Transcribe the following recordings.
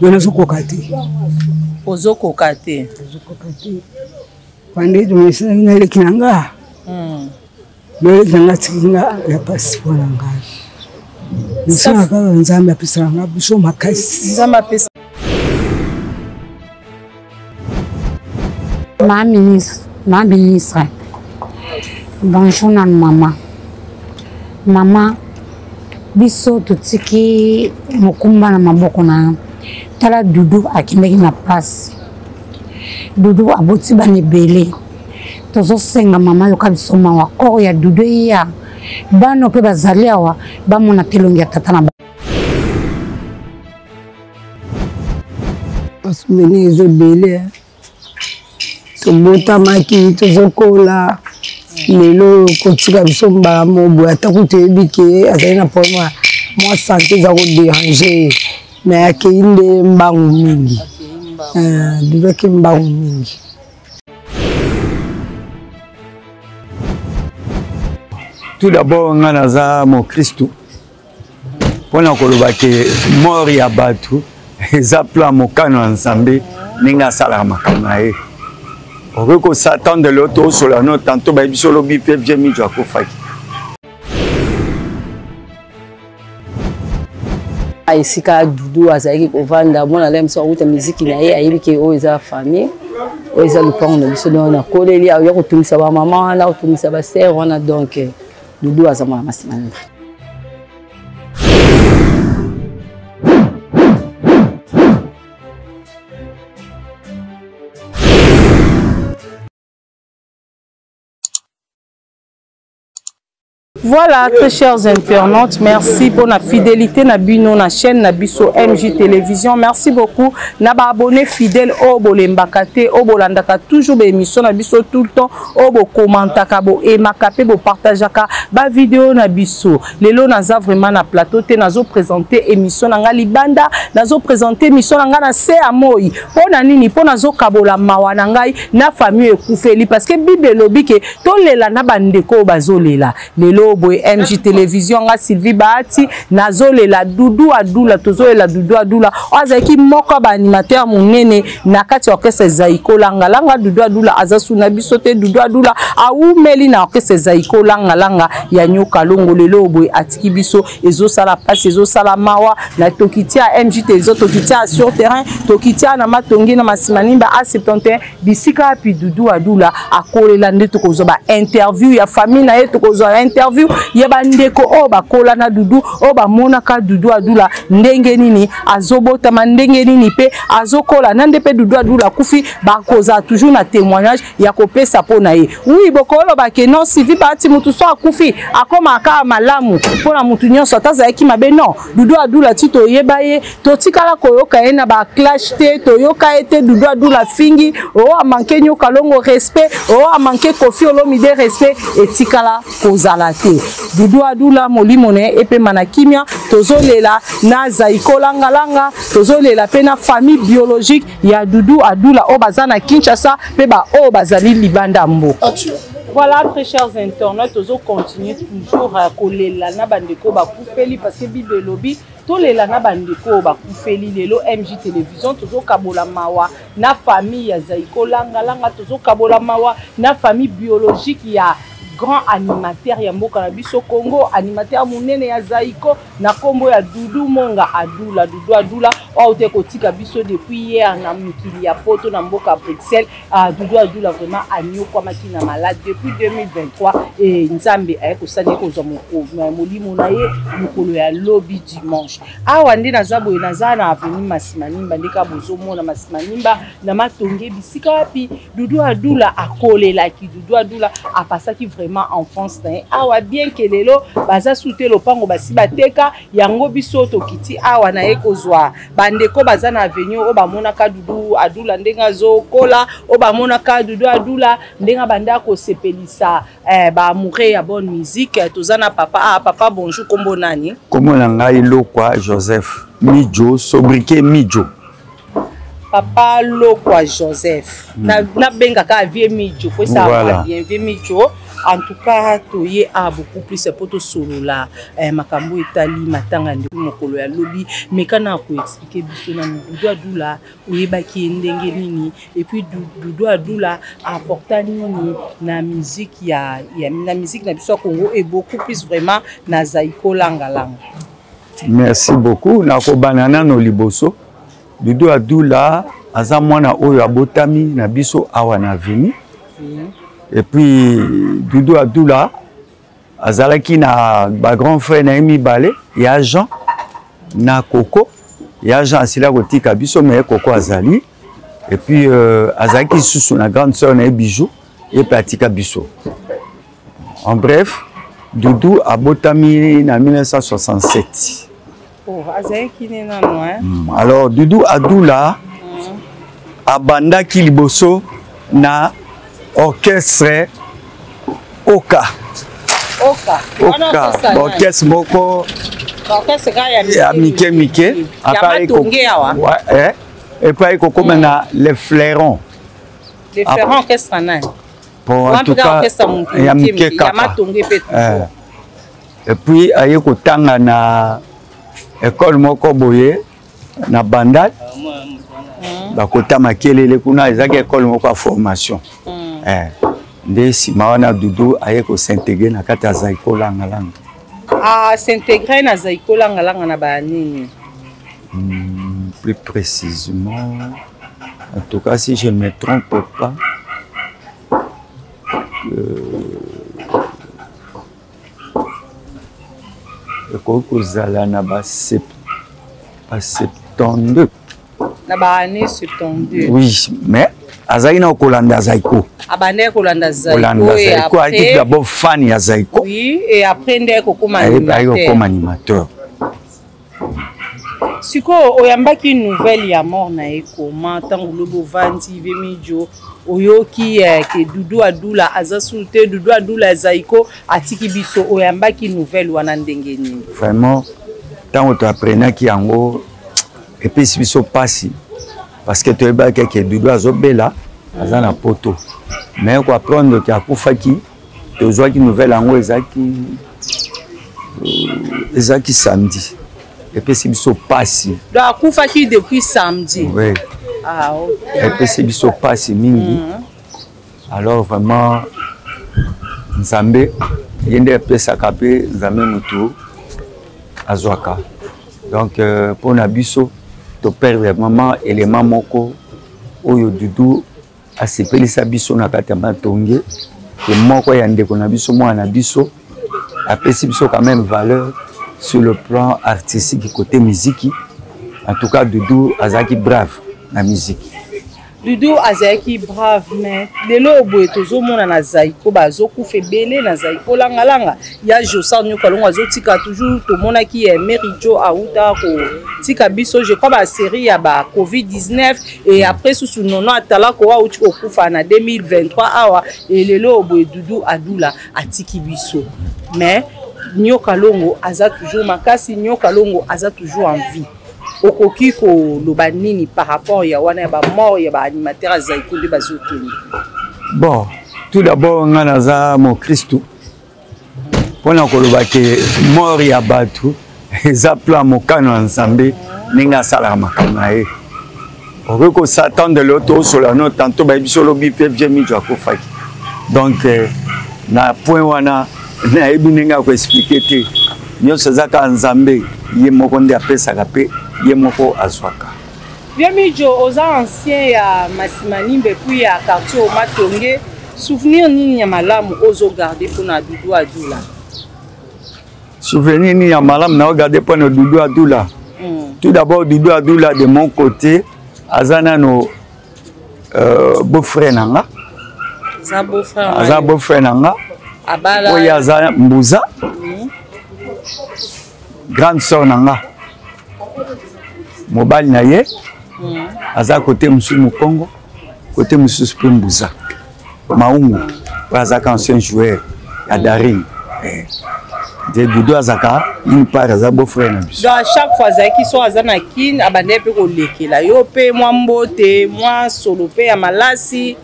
Yo nazokoka te. Ozokoka te. Ozokoka te. Bande tomesanaki na leki na nga. Leki na nga atiki nga ya pasi mpo na ngai. Nasala kaka Nzambe apesaka nga biso makasi. Nzambe apesa. Ma ministre, ma ministre. Bonjour nanu mama. Mama, biso totiki mokumba na maboko na yo. Tala Dudu akendaki na pasi. Dudu aboti bana ebele. Tozosenga mama yoka biso mawa. Koro ya Dudu eya. Bana mpe bazali awa bamona te elongi ya tata na bango. Basouvenir eza ebele. Tobotamaki, tozokola lelo kotika biso mbala moko ata kutu toyebi ke azali na problème ya mwa sante eza koderange ye mais akei nde mbangu mingi, Dudu akei mbangu mingi. Tout d'abord nga naza mokristu mpona koloba ke mort ya bato eza plan mokano ya Nzambe ndenge asalaka makambo na ye. Okoki kosatendre lelo tosola no tanto bayebi biso lobi mpe vie mijo akufaki. Esika Dudu azalaki kovanda, mwana alai mosu awuta miziki na ye, ayebi ke oyo eza famille, oyo eza lopango na biso, donc nakoleli aya kotungisa bamama wana, kotungisa basere wana, donc Dudu aza mwana Masimanimba. Voilà, très chers internautes, merci pour la fidélité na bino na chaîne na biso MJ Télévision. Merci beaucoup na ba abonnés fidèles au bolembaka te, au bolandaka toujours ba émission na biso tout le temps, au bo commentaka, bo aimaka pe bo partageaka ba vidéo na biso. Lelo naza vraiment na plateau te, nazo présenter émission na nga libanda, nazo présenter émission na nga na se ya moi. Pona nini? Pona zo kabola mawa na ngai na famille ekufeli parce que Bible elobi ke tolela na bandeko oyo bazolela. Lelo boye MJ Télévision nga Sylvie Bahati nazolela Dudu Adula, tozolela Dudu Adula oyo azalaki moko ya ba animateur monene na kati ya orchestre Zaiko Langa Langa. Dudu Adula aza suna biso te. Dudu Adula awumeli na orchestre Zaiko Langa Langa ya Nyoka Longo. Lelo boye atiki biso, ezosala pasi, ezosala mawa. Na tokitia MJ Télévision, tokitia sur terrain, tokitia na Matonge na Masimanimba A71 bisika api Dudu Adula akolela nde tokozwa ba interview ya famille na ye, tokozwa interview ya bandeko oyo bakola na Dudu, oyo bamonaka Dudu Adula ndenge nini azobotama, ndenge nini pe azokola na nde pe Dudu Adula akufi, bakozala toujours na témoignage ya kopesa mpo na ye. Oui, bokoloba ke non, Sylvie Bahati mutu so akufi akoma kaka malamu mpo na mutu nyonso ata azalaki mabe. Non, Dudu Adula ti toyeba ye, totikala koyoka ye na ba clash te, toyoka ye te Dudu Adula fingi oyo amanke Nyoka Longo respect, oyo amanke Koffi Olomide respect, etikala kozala te. Dudu Adula molimo na ye epema na kimia. Tozolela na Zaiko Langa Langa, tozolela pe na famille biologique ya Dudu Adula oyo baza na Kinshasa pe ba oyo bazali libanda mboka. Voilà, très chers internautes, tozo continuer toujours à kolela na bandeko bakufeli parce que Bible elobi tolela na bandeko bakufeli. Lelo MJ Télévision tozo kabola mawa na famille ya Zaiko Langa Langa, tozo kabola mawa na famille biologique ya grand animateur ya mboka na biso Congo, animateur munene ya Zaiko na kombo ya Dudu Monga Adula. Dudu Adula oyo te kotika biso depuis hier na mikili ya poto na mboka Bruxelles. Dudu Adula vraiment anyokwamaki na malade depuis 2023 et Nzambe aye kosala ye kozwa molimo na ye mokolo ya lobi dimanche. Awa nde naza boye, naza na avenue Masimanimba, nde kaka bozomona Masimanimba na Matonge bisika wapi Dudu Adula akolelaki. Dudu Adula apasaki vraiment enfance na ye awa, bien que lelo baza sous te lopango basi bateka yango. Biso tokiti awa na ye kozwa bandeko baza na avenue oyo bamonaka Dudu Adula ndenge azokola, oyo bamonaka Dudu Adula ndenge abanda kosepelisa ba amoureux ya bonne musique. Toza na papa. Papa, bonjour, kombo nani? Kombo na ngai Lokwa Joseph Mijo, sobriquet Mijo. Papa Lokwa Joseph. Nabengaka vie Mijo po esala bien vie Mijo. En tout cas toye a beaucoup plus mpo tosolola eh, makambo etali matanga nde mokolo ya lobi. Meka na koexpliquer biso na Doudou Adoula, oyebaki ye ndenge nini? Et puis Doudou Adoula apporta nini na musique ya na musique na biso ya Congo et beaucoup plus vraiment na Zaiko Langa Langa? Merci beaucoup. Nakobana nano liboso, Doudou Adoula aza mwana oyo abotami na biso awa na avenue. Et puis Doudou Adoula azalaki na bagrand frère na ye mibale, ya Jean na Koko. Ya Jean asila kotika biso, mais Koko azali. Et puis azalaki lisusu na grande sœur na ye Bijou, ye mpe atika biso. En bref, Doudou abotami na 1967. Oh, azalaki ne nano, hein? Alors Doudou Adoula abandaki liboso na orchestre Oka. Oka. Oka, orchestre moko orchestre kaka ya ya mike mike. Ya Matonge awa. Ouais, eh? Et puis aye kokóma na Les Flairons. Les Flairons, orchestre nani? Bon, en tout cas ya mike ya kaka. Matonge mpe. Eh. Et puis aye kotanga na école moko boye na Bandal, bakota makelele kuna, ezalaki école moko ya formation. Eh, nde nsima wana Dudu aye kos'intégrer na kati ya Zaiko Langalanga. Ah, s'intégrer na Zaiko Langalanga na banini? Plus précisément, en tout cas si je ne me trompe pas, ekoki kozala na ba 72. Na baannée 72? Oui, mais azalaki na kolanda Zaiko. Abandaki kolanda. Kolanda Zaiko, ayaki d'abord fan ya Zaiko. Oui, et après nde kokoma ayaki kokoma animateur. Sikoyo oyambaki nouvelle ya mort na ye koma? Ntango lobi ovandi vemijo, oyoki eh, ke Dudu Adula aza sulu te, Dudu Adula ya Zaiko atiki biso, oyambaki nouvelle wana ndenge nini? Vraiment, ntango toapprenaki yango, epesi biso mpasi, parce que toyebaki ke Dudu azobela, aza na Poto. Mais koapprendre ke akufaki, tozwaki nouvelle yango ezalaki samedi, epesi biso mpasi. Donc akufaki depuis samedi? Oui. Ah, okay. Epesi biso mpasi mingi. Alors vraiment, Nzambe ye nde apesaka mpe Nzambe motu azwaka. Donc mpona biso toperdre vraiment élément moko oyo Dudu asepelisa biso na kati ya Matonge, ke moko ya ndeko na biso, mwana na biso, apesi biso quand même valeur sur le plan artistique, côté musique. En tout cas Dudu azalaki brave na musique. Dudu azalaki brave, mais lelo boye tozomona na Zaiko bazokufa ebele. Na Zaiko Langalanga, ya Josar Nyoka Longo azotika toujours. Tomonaki ya Mary Jo auta kotika biso, je crois basérie ya ba Covid-19, et après susu Nono Atalako auti kokufa na 2023 awa. E lelo boye Dudu Adula atiki biso, mais Nyoka Longo aza toujours makasi, Nyoka Longo aza toujours en vie. Okoki koloba nini par rapport ya wana ya bamort ya baanimateur ya Zaiko nde bazokende? Bon, tout d'abord nga naza mokristu. Mpona koloba ke mort ya bato eza plan, mokano ya Nzambe, ndenge asalaka makambo na ye. Okoki kos'attendre lelo tosola no tantôt bayebi biso olobi mpe vieux Mijo akufaki. Donc na point wana nayebi ndenge ya koexpliquer te. Nyonso eza kaka Nzambe ye moko nde apesaka mpe ye moko azwaka. Vieux Mijo, oza ancien ya Masimanimba, puis ya quartier Omatonge. Souvenir nini ya malamu ozogarder mpona Dudu Adula? Souvenir nini ya malamu naogarder mpona Dudu Adula? Tout d'abord, Dudu Adula, de mon côté, aza nano beau-frère na nga. Aza beau-frère? Aza beau-frère na nga. Oyo aza mbuza, grande sœur na nga, mobali na ye aza kote mosusu mokongo, kote mosusu mpe mbuza Maungu oyo azalaka ancien joueur ya Daring. Nde Dudu azalaka une part, aza beau frère na biso. Donc à chaque fois azalaki so aza na Kine, abandaki mpe kolekela yo mpe mwa mbote, mwa solo mpe ya malasi?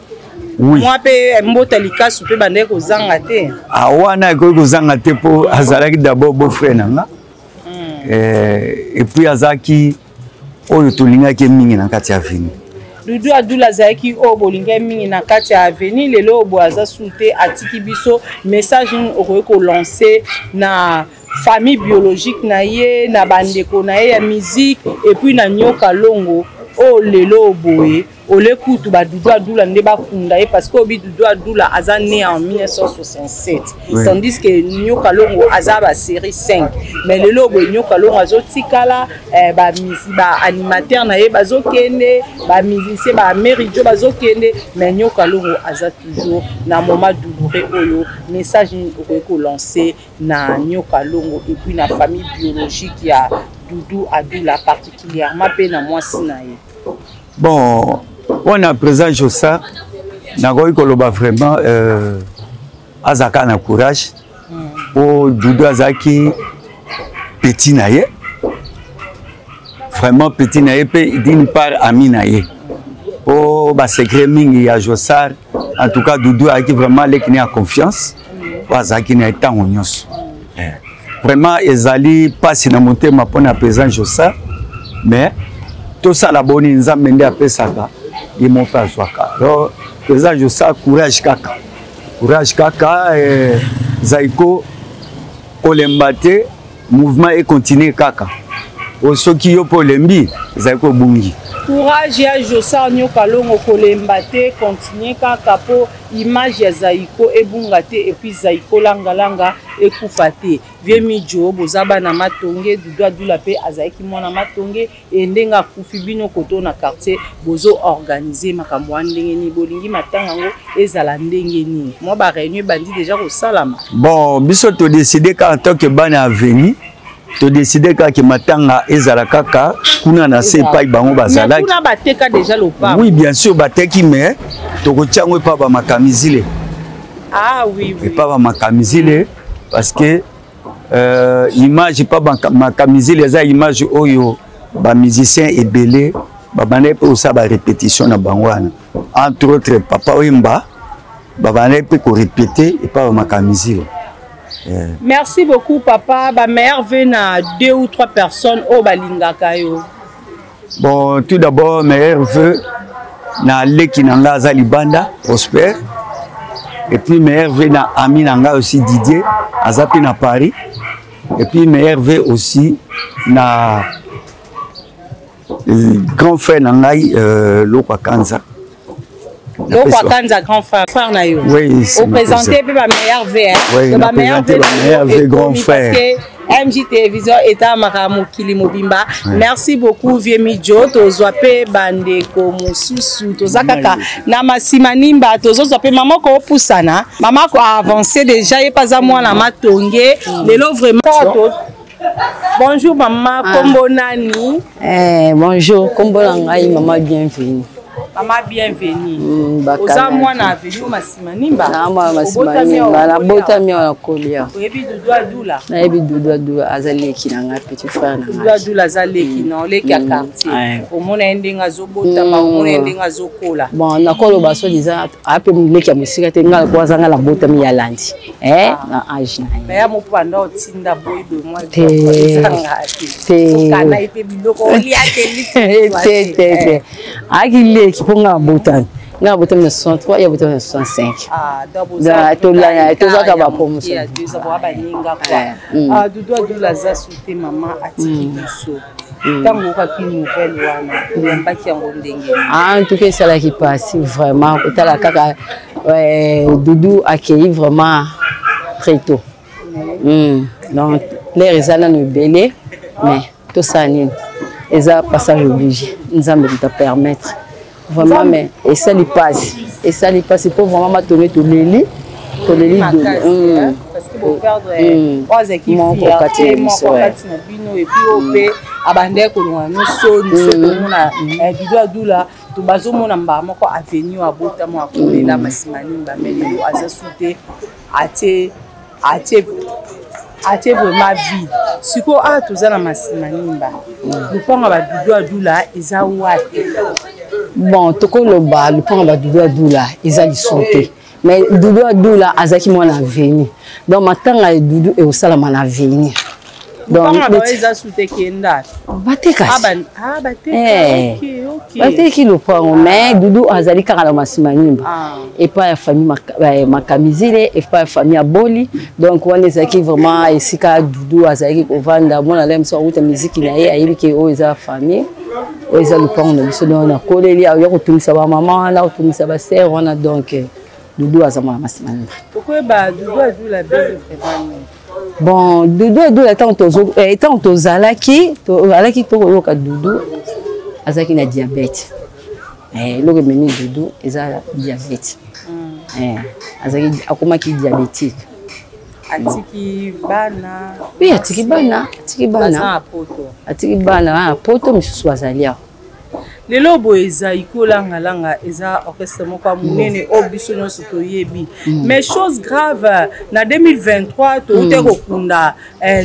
Oui. Mwa mpe mbota likasu mpe bandaki kozanga te. Ah, wana ekoki kozanga te mpo azalaki d'abord beau frère na nga. Et puis azalaki oyo tolingaki mingi na kati ya avenue. Doudou Adoula azalaki oyo bolingaki mingi na kati ya avenue, lelo oyo boye aza su te, atiki biso. Message nini okoki kolancer na famille biologique na ye, na bandeko na ye ya musique, et puis na Nyoka Longo oyo lelo oyo boye ole kutu ba Doudou Adoula nde bakunda ye, parce que obi Doudou Adoula aza né en 1967, Oui. tandis que Nyoka Longo aza ba série 5. Mais lelo boye Nyoka Longo azotikala, ba animateur na ye bazokende, ba musicien ba Mary Jo bazokende, mais Nyoka Longo aza toujours na moment douloureux oyo. Message nini okoki kolancer na Nyoka Longo et puis na famille biologique ya Doudou Adoula, particulièrement pe na mwasi na ye? Bon, wana président Jossart nakoki koloba vraiment azalaka na courage po Doudou azalaki petit na ye, vraiment petit na ye mpe d'une part ami na ye, po basecret mingi ya Jossart, en tout cas Doudou azalaki vraiment leki ne ya confiance po azalaki na ye ntango nyonso. Vraiment ezali mpasi na motema mpona président Jossart, mais tosala boni, Nzambe nde apesaka, ye moko azwaka. Alors président Jossart, courage kaka, courage kaka, Zaiko kolemba te, mouvement econtinue kaka. O soki yo mpo olembi, Zaiko obungi. Courage ya Jossart Nyoka Longo, kolemba te, continue kaka po image ya Zaiko ebunga te, et puis Zaiko langalanga ekufa te. Vieux Midjo, boza bana Matonge, Doudou Adoula pe azalaki mwana Matonge, e ndenge akufi bino koto na quartier bozo organiser makambo wana ndenge nini? Bolingi matanga yango ezala ndenge nini? Mwa ba réunion ebandi déjà kosalama. Bon, biso todécide kaka en tant que bana avenue, todécide kaka ke matanga ezala kaka kuna na se epai bango bazalaki. Kuna bateka déjà lopango. Oui, bien sûr bateki, mais tokotia yango epai bamakamizile. Ah oui, oui. Epai bamakamizile, parce que image epai bamakamizile eza image oyo bamusicien ebele babandaki mpe kosala barépétition na bango wana, entre autres Papa Wemba babandaki mpe korépéter epai bamakamizile. Yeah. Merci beaucoup papa, ba meilleurs vœux na 2 ou 3 personnes oyo balingaka yo. Bon, tout d'abord meilleurs vœux na leki na nga aza libanda, Prosper, et puis meilleurs vœux na ami na nga aussi Didier aza mpe na Paris, et puis meilleurs vœux aussi na grand frère na ngai Lokwa Kanza. Lokwa Kanza, grand frère, frère na yo. Oui, c'est oprésente mpe ba meilleurs vœux, hein. Oui, ba meilleurs vœux, ba meilleurs vœux, grand frère. Parce que MJ Télévision etamaka mokili mobimba. Merci beaucoup vieux Midjo, tozwa mpe bandeko mosusu, toza kaka na masima nimba, tozozwa mpe mama koopusana, mama ko avance déjà, ye mpe aza mwana Matonge lelo vraiment. Bonjour maman, kombo nani? Bonjour, kombo na ngai mama Bienvenue. Mama Bienvenue. Oza mwana avenue Masima Nimba? Na mwana Masima Nimba, nabotami awa, nakolia. Oyebi Doudou Adoula? Nayebi Doudou Adoula, aza leki na ngai, petit frère na ngai. Doudou Adoula aza leki na leki ya quartier. Omona ye ndenge azobotama, omona ye ndenge azokola. Bon, nakoloba so disant ape leki ya mosika te, ngai ko aza ngai nabotami ya landi. Na âge na ye. Mais ya mopo banda otinda boyi boye mwa Te. ezanga te. Te. Okana ye mpe biloko olia te. Te te te. Ayaki leki mpo ngai abotami. Ngai abotami na 63, ye abotami na 65. Ah, donc Tozwaka bapromotion. Toza baninga quoi. Doudou Adoula aza su te, mama atiki biso. Ntango okaki nouvelle wana, oyambaki yango ndenge? En tout cas esalaki mpasi vraiment kotala kaka Doudou akei vraiment très tôt. Donc l'air eza nano ebele, mais tosala nini, eza passage obligé, Nzambe moto apermettre vraiment, mais esali mpasi, esali mpasi mpo vraiment Matonge toleli, toleli. Parce que boperdre oyo azalaki fierté moko kati na bino, et puis oyo mpe abandaki kolonga no soni so komona Doudou Adoula, to bazomona mbala moko avenue abotama, akolela Masima Nimba, mais lelo aza su te, atie vraiment vide. Sikoyo awa toza na Masima Nimba, lopango ya baDoudou Adoula eza wapi? Bon, tokoloba lopango ba Doudou Adoula eza lisusu te, mais Doudou Adoula azalaki mwana avenue, donc matanga ya Doudou ekosalama na avenue. Bateki lopango, mais Doudou azali kaka na Masimanimba, epai ya famille Makamizile, epai ya famille ya Boli. Donc wana ezalaki vraiment esika Doudou azalaki kovanda. Mwana ala mosu awuta miziki na ye, ayebi ke oyo eza famille, oyo eza lopango na biso. Donc nakoleli ya kotungisa bamama wana, kotungisa basere wana. Donc Doudou aza mwana Masimanimba. Bon, Doudou Adoula, ntango tozalaki alaki tokoyoka, Doudou azalaki na diabète. Eloko ememi Doudou eza diabète. Azalaki, akomaki diabétique. Atiki bana? Oui, atiki bana, atiki bana, atiki bana na Poto, misusu bazali awa. Lelo boye Zaiko Langalanga eza orchestre moko ya monene oyo biso nyonso toyebi, mais chose grave, na 2023 touti kokunda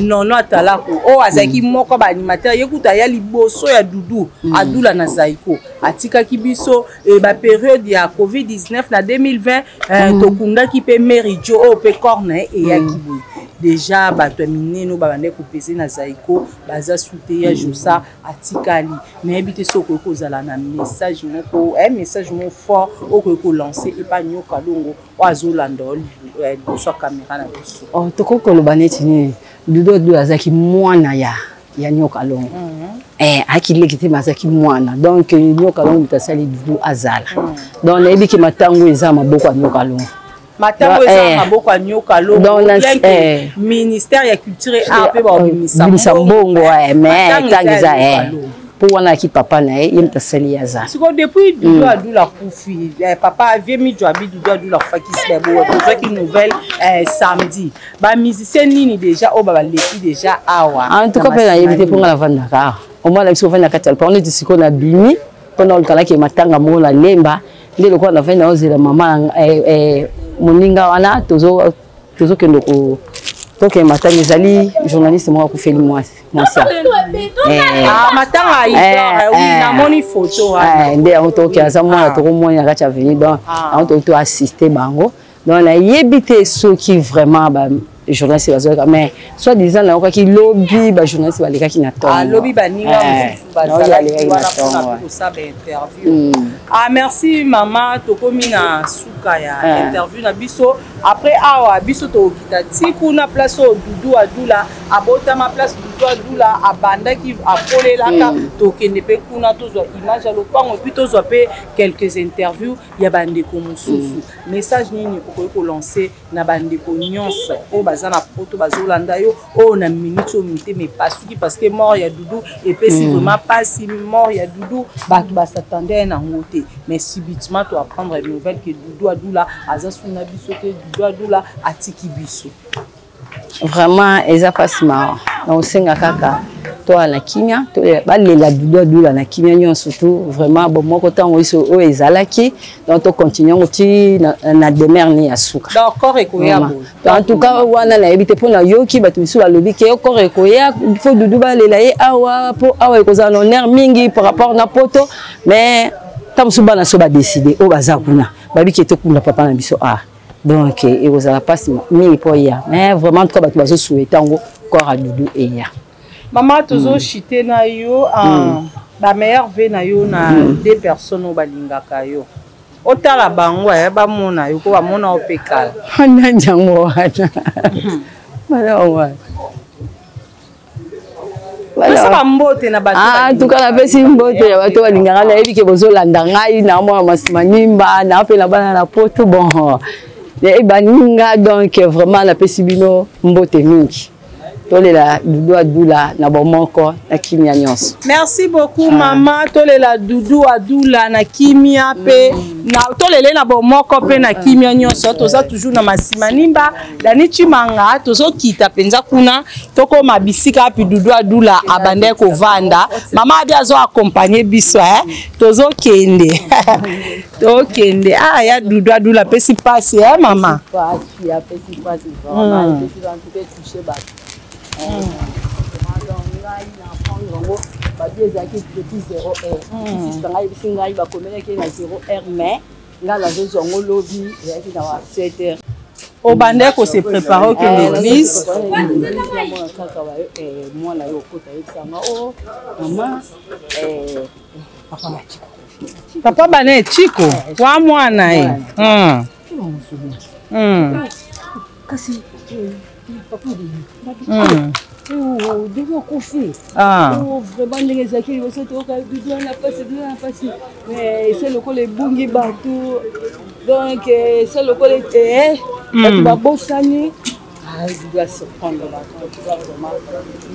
Nono Atalako oyo azalaki moko baanimateur. Ye kuta ya liboso ya Dudu Adula na Zaiko, atikaki biso. Bapériode ya COVID-19 na 2020, tokundaki mpe Mary Jo oyo mpe corps na ye eyaki boye. Déjà bato ya minene oyo babandaki kopese na Zaiko baza sute ya Josa atikali. Nayebi te soki okoki kozala na message moko, message moko fort okoki kolancer epa Nyoka Longo oyo azolanda liboso ya caméra na biso. Oh, tokoki koloba neti nini, Dudu Adoula azalaki mwana ya Nyoka Longo. Ayaki leki te, me azalaki mwana. Donc Nyoka Longo moto asali Dudu azala. Donc nayebi ke matango eza maboko ya Nyoka Longo. Matango eza maboko ya Nyoka Longo. Ministère ya Culture et Art mpe babimisa mbongo, mais ntango eza mpo wana ayaki papa na ye, ye moto asali ye aza. Sikoyo depuis Dudu Adula akufi, papa vie Mijo abi Dudu Adula akufaki, tozwaki nouvelle samedi. Bamusicien nini déjà oyo baleki déjà awa? En tout cas mpe nayebi te, mpo nga navandaka awa, omwana biso ovandi na kati ya lopango. Neti sikoyo nabimi mpona olukalaki matanga moko na Lemba, nde lokola navandi naozela mama moninga wana, tozokende tokende matanga. Ezali journaliste moko akufeli mwasi. Matanga, namoni photo. Nde yango tokoki, aza mwana tokomoni na kati ya avenue. Donc yango tokoki toassiste bango. Donc nayebi te soki vraiment ba journaliste bazwaka, mais soit disant nayokaki lobi bajournaliste balekaki na ntongo. Lobi baninga mosusu bazalaki wana mpona kosala bainterview. Ah, merci mama. Tokomi na suka ya interview na biso. Après awa biso tokokita ti kuna place oyo Dudu Adula abotama, place Dudu Adula abandaki akolelaka. Tokende mpe kuna, tozwa image ya lopango, et puis tozwa mpe quelques interviews ya bandeko mosusu. Message nini okoki kolancer na bandeko nyonso oyo baza na Poto, bazolanda yo oyo na minute oyo, mitema epasuki parce que mort ya Dudu epesi vraiment mpasi? Mort ya Dudu, bato bas'attendait nango te, mais subitement to apprendre nouvelle que Dudu Adula aza suna biso te, Dudu Adula atiki biso. Vraiment eza mpasi, mawa. Na kosenga kaka toala na kimia, balela Dudu Adula na kimia nyonso. Tu vraiment bomoko ntango biso oyo ezalaki, donc tocontinue yango ti na demeure ni ya suka. En tout cas wana nayebi te, mpo nayoki bato misusu balobi ke corps ekoya, faut Dudu balela ye awa, mpo awa ekozala na honneur mingi par rapport na Poto. Mais ntango mosusu bana so badécider oyo baza kuna, babiki tokunda papa na biso awa, donc ekozala mpasi mingi mpo ya. Mais vraiment, en tout cas bato bazosouhaiter yango, corps ya Dudu eya. Mama, tozochite na yo bameilleurs vœux na yo na deux personnes oyo balingaka yo. Otala bango, bamona yo, ko bamona yo mpe kala. Nani yango wana? Bana wana. Pesa bambote na bato. En tout cas napesi mbote ya bato balingaka. Nayebi ke bozolanda ngai na mwana Manimba na mpe na bana na Poto, bon, baninga. Donc vraiment napesi bino mbote mingi. Tolela Dudu Adula na bomoko, na kimia nyonso. Merci beaucoup, mama. Tolela Dudu Adula na kimia mpe na tolele na bomoko mpe na kimia nyonso. Toza toujours na Masimanimba, Dani Chimanga. Tozokita mpenza kuna, tokóma bisika api Dudu Adula abandaki kovanda. Mama abi azo accompagne biso, eh? Tozokende, tokende. Ah, ya Dudu Adula apesi mpasi, eh, mama. Apesi mpasi vraiment, touche bato. Donc ngai na prendre yango. yango babi ezalaki depuis 0 heure. Sista ngai yebisi ngai bakomelaki na 0 heure, mais ngai nazozwa yango lobi, ezalaki na 7 heures. Obandaki kose préparer okende église. Namona kaka mwana yo okota, yebisanga o mama, papa Bachiko. Papa bana echiko wa mwana ye. Kasi papa Dudu akufi. Vraiment, ndenge ezalaki liboso, toyoka Dudu wana pasi, Dudu wana pasi, mais ese lokola ebungi bato, donc ese lokola ete bato babosani. Dudu asurprendre bato vraiment,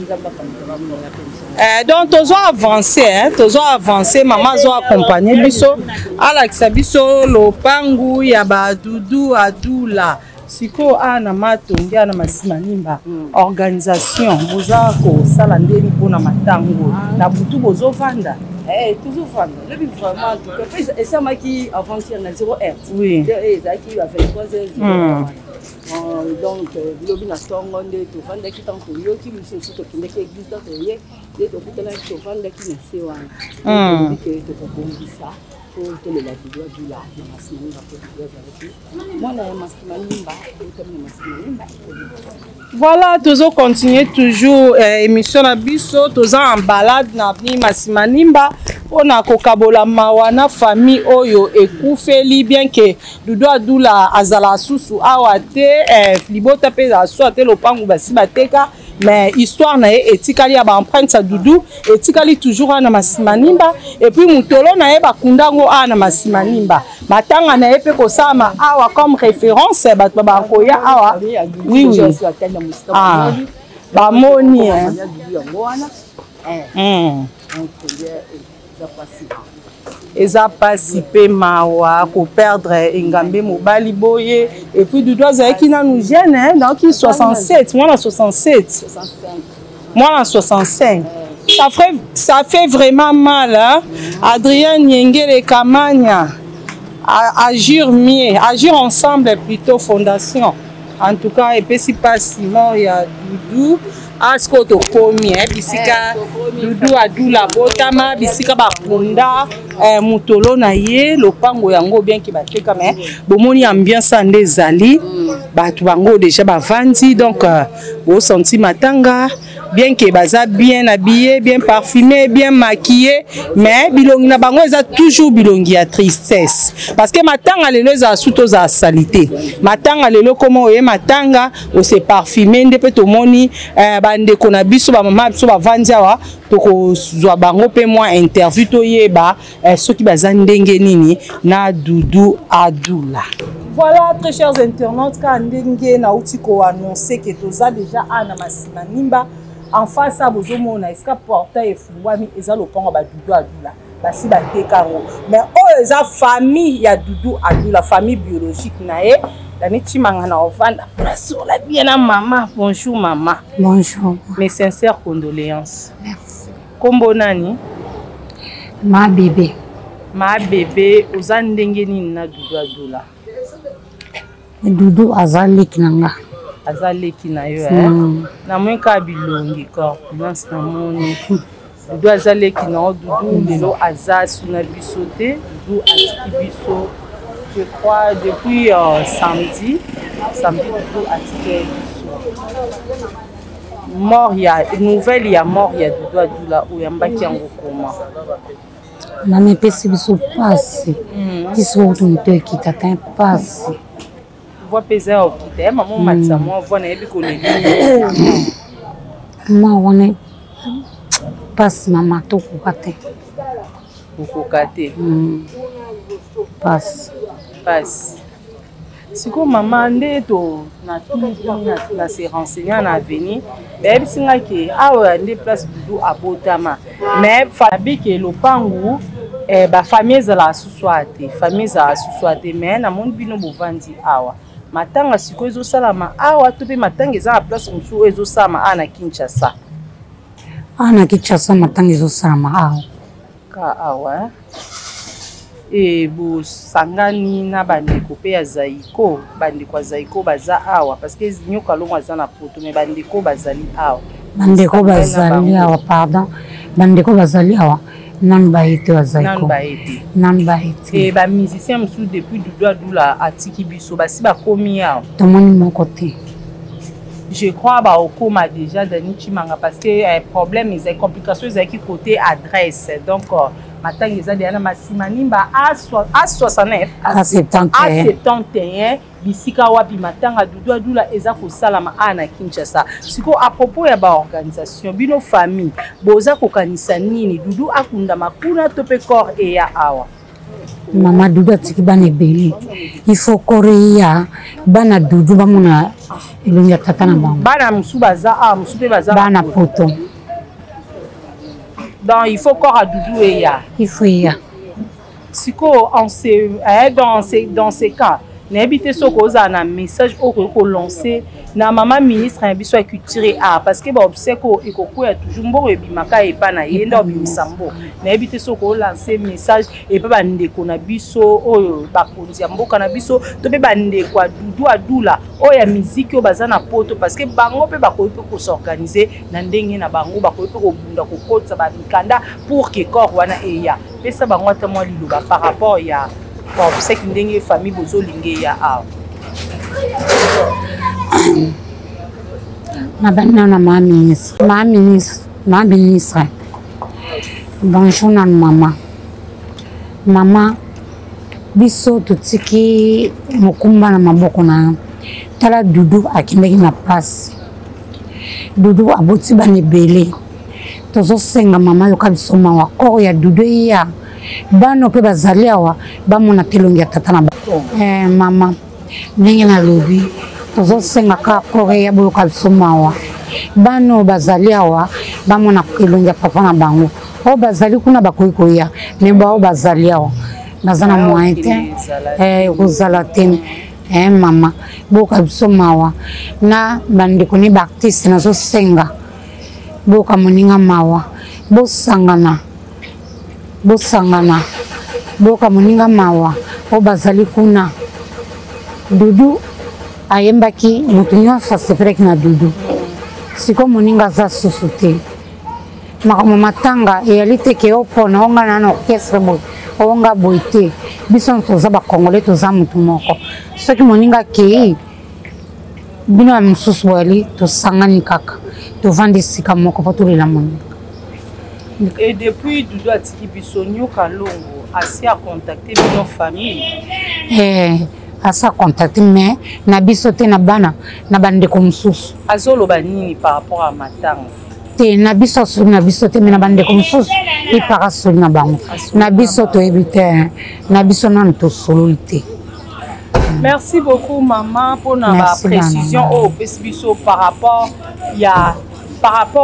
Nzambe akamata bamona mpe biso. Donc tozo avance, hein, tozo avance. Mama azo accompagne biso, alakisa biso lopangu ya badudu Adula. Sikoyo awa na Matongi, awa na Masimanimba, organisation boza kosala ndeni mpona matango na butu bozovanda? Tozovanda lobi vraiment, en tout cas mpe esamaki avant-hier na 0 heure. Ezalaki ya 23 heures. Donc lobi na ntongo nde tovandaki, ntango toyoki mosusu, tokendaki église, ntango toye nde tokutanaki, tovandaki na se wana, tolobi ke tokobongisa po tolela Dudu Adula na Masimanimba, po Dudu azalaki mwana ya Masimanimba, abotami na Masimanimba. Voilà, tozo continuer toujours émission na biso. Toza en balade na avenue Masimanimba mpona kokabola mawa na famille oyo ekufeli. Bien que Dudu Adula azala susu awa te, libota mpe ezala su te, lopangu basi bateka, mais histoire na ye etikali, ya baempreinte ya Dudu etikali toujours awa na Masimanimba. Et puis motolo na ye bakunda yango awa na Masimanimba. Matanga na ye mpe kosalama awa comme référence, bato bakoya awa. Oui, ah, bamoni, hein. Eza mpasi mpe mawa koperdre engambe mobali boye. Et puis Dudu azalaki nanu jeune, hein, naoki 67, mwana 67, mwana 65, ça fait vraiment mal, hein? Adrien Niengele Kamanya, Agir mieux, Agir ensemble plutôt, fondation. En tout cas epesi mpasi, mort ya Dudu. Sikoyo tokomi bisika Dudu Adula botama, bisika bakunda motolo na ye. Lopango yango, bien que bateka, mais bomoni ambiance nde ezali, bato bango déjà bavandi, donc bosenti matanga. Bien que baza bien habillé, bien parfumé, bien maquillé, mais bilongi na bango eza toujours bilongi ya tristesse, parce que matanga lelo ezala su tozala salité. Matanga lelo koma oye matanga ose parfumé nde mpe tomoni bandeko na biso, bamama biso bavandi awa, tokozwa bango mpe mwa interview, toyeba soki baza ndenge nini na Dudu Adula. Voilà, très chers internautes, kaka ndenge nauti koannonce ke toza déjà awa na Masimanimba, en face a bozomona esika portail efungwami, eza lopango ya badudu Adula, basi bateka yango. Mais oyo eza famille ya Dudu Adula, famille biologique na ye. Dani Chimanga na ovanda place ola bien na mama. Bonjour mama. Bonjour. Mes sincères condoléances. Merci. Kombo nani? Ma bébé. Ma bébé, oza ndenge nini na Dudu Adula? Dudu aza leki na nga. Aza leki na yo, eh? Namoni kaka bilongi, corpulence, namoni Dudu aza leki na yo. Dudu lelo aza suna biso te. Dudu atiki biso, je crois, depuis samedi. Samedi Dudu atiki biso. Mort ya nouvelle ya mort ya Dudu Adula, oyambaki yango koma? Mama, epesi biso mpasi ti soki kutu moto ekita te, mpasi. Voix mpe eza ya okita ya mama, omatisa mwa voix, nayebi koleli. Ma wana mpasi mama, tokoka te. Okoka te. Mpasi. Mpasi. Sikoyo mama, nde to natuni na se renseigner na avenir, bayebisi nga ke awa nde place Dudu abotama, mais fabi ke lopangu bafamille ezalaka susu awa te, famille ezalaka susu awa te. Mais namoni bino bovandi awa. Matanga sikoyo ezosalama awa to mpe matanga eza na place mosusu oyo ezosalama awa na Kinshasa? Awa na Kinshasa, matanga ezosalama awa. Ka awa e bosangani na bandeko mpe ya Zaiko, bandeko ya Zaiko baza awa, parce que Nyoka Longo aza na Poto, mais bandeko bazali awa. Bandeko bazali awa, pardon. Bandeko bazali awa nanu baye te, bazali nanu baye te, nanu baye te. E bamusicien mosusu depuis Dudu Adula atiki biso, basi bakomi awa? Tomoni moko te. Je crois baokoma déjà, Dani Chimanga, parce que problème ezali, complication ezalaki côté adresse. Donc matanga eza deya na Masimanimba A69 A71. A71, bisika wapi matanga Dudu Adula eza kosalama awa na Kinshasa. Sikoyo, à propos ya baorganisation, bino famille boza kokanisa nini? Dudu akundama kuna to mpe corps eya awa? Mama, Dudu atiki bana ebele. Il faut corps eya, bana Dudu bamona elongi ya tata na bango. Bana mosusu baza awa, mosusu mpe baza bana poto. Donc il faut corps ya Dudu eya. Il faut eya. Sikoyo, dans ces cas, nayebi te soki ozala na message oyo okoki kolancer na mama ministre na biso ya culture et art, parce que baobsèques oyo ekokwea toujours, mbongo ebimaka epa na ye nde obimisa mbongo. Nayebi te soki olancer message epa bandeko na biso oyo bakonzi ya mboka na biso, to mpe bandeko ya Dudu Adula oyo ya miziki oyo baza na poto, parce que bango mpe bakoki mpe kos'organiser na ndenge na bango, bakoki mpe kobunda, kokotisa bamikanda pour que corps wana eya. Pesa bango ata mwa liloba par rapport ya obsèque, ndenge famille bozolinga eya awa. Nabandi nano na mama ministre. Mama ministre, mama ministre, bonjour nanu mama. Mama, biso totiki mokumba na maboko na yo. Tala, Dudu akendaki na pasi, Dudu aboti bana ebele. Tozosenga mama, yoka biso mawa, corps ya Dudu eya, bana mpe bazali awa bamona te elongi ya tata na bango. Mama, ndenge nalobi, tozosenga kaka corps eya, boyoka biso mawa, bana oyo bazali awa bamona elongi ya papa na bango. Oyo bazali kuna bakoki koya, mais baoyo bazali awa baza na moyen te, ekozala te. Mama, boyoka biso mawa na bandeko ni baartiste. Nazosenga boyoka moninga mawa, bosangana, bosangana, boyoka moninga mawa oyo bazali kuna. Dudu ayembaki, moto nyonso asepelaki na Dudu. Sikoyo moninga aza susu te. Makambo matanga eyali te ke opona onga na na orchestre boye, onga boye te. Biso nyonso toza bacongolais, toza motu moko. Soki moninga akei, bino ya mosusu boyali, tosangani kaka, tovandi esika moko mpo tolela moninga. Et depuis Dudu atiki biso, Nyoka Longo asi acontacter bino famille? Asi acontacter, mais na biso te, na bana, na bandeko mosusu. Azoloba nini par rapport à matanga? Te, na biso asoli na biso te, mais na bandeko mosusu ipaka asoli na bango. Na biso toyebi te, na biso nanu tosololi te. Merci beaucoup mama mpona baprécision oyo opesi biso par rapport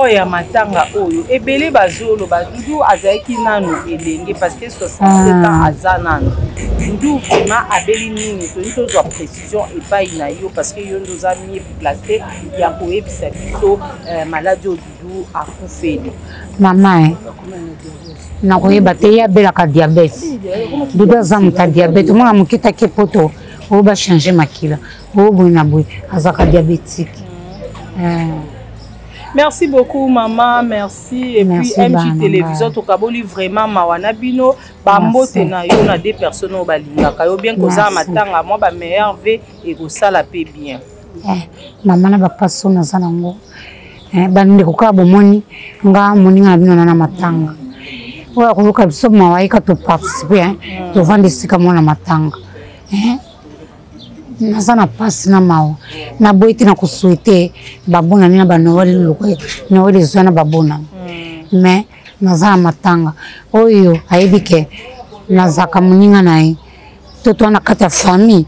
ya matanga oyo. Ebele bazoloba Dudu azalaki nanu elenge, parce que 67 ans aza nanu. Dudu vraiment abeli nini? Toyi tozwa précision epai na yo, parce que yo nde oza mieux placé ya koyebisa biso maladie oyo Dudu akufeli. Mama, nakoyeba te. Ye abelaka diabète. Dudu aza moto ya diabète. Omona moke taki poto oyo bachange makila oyo boye na boye, azalaka diabétique. Merci beaucoup maman, merci. Et merci, puis MJ bana. Télévision tokaboli vraiment mawa na bino. Bambote na yo na deux personnes oyo balingaka yo bien. Kozala matanga, mwa bameilleurs vœux ekosala mpe bien. Mama, na bapaso naza nango, bandeko kaka bomoni nga moninga na bino na matanga oyo akoluka biso mawa, ayika toparticiper, tovanda esika mwana matanga. Naza na mpasi na mawa, naboyi te na kosouhaiter babonani na banoël, lokola Noël ezwa na babonani, mais naza na matanga oyo ayebi ke nazalaka moninga na ye, to toa na kati ya famille,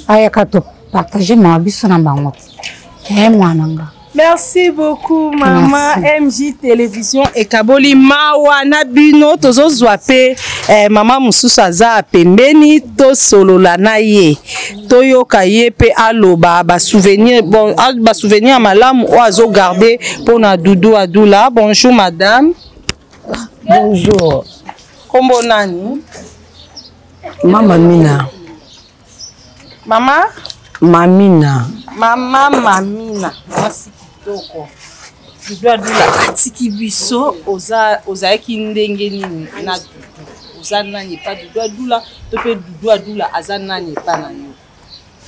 ayaka topartager mawa biso na bango te. Mwana nga. Merci beaucoup mama. Merci. MJ Télévision ekaboli mawa na bino. Tozozwa mpe mama mosusu aza pembeni, tosolola na ye, toyoka ye mpe aloba basouvenir, bon, basouvenir ya malamu oyo azogarder mpona Dudu Adula. Bonjour madame. Bonjour. Kombo nani? Mama Mina. Mama? Mamina. Mama Mamina, mwasi kitoko. Dudu Adula atiki biso, oza ozalaki ndenge nini na Dudu? Oza nani epa Dudu Adula to mpe Dudu Adula aza nani epa na yo?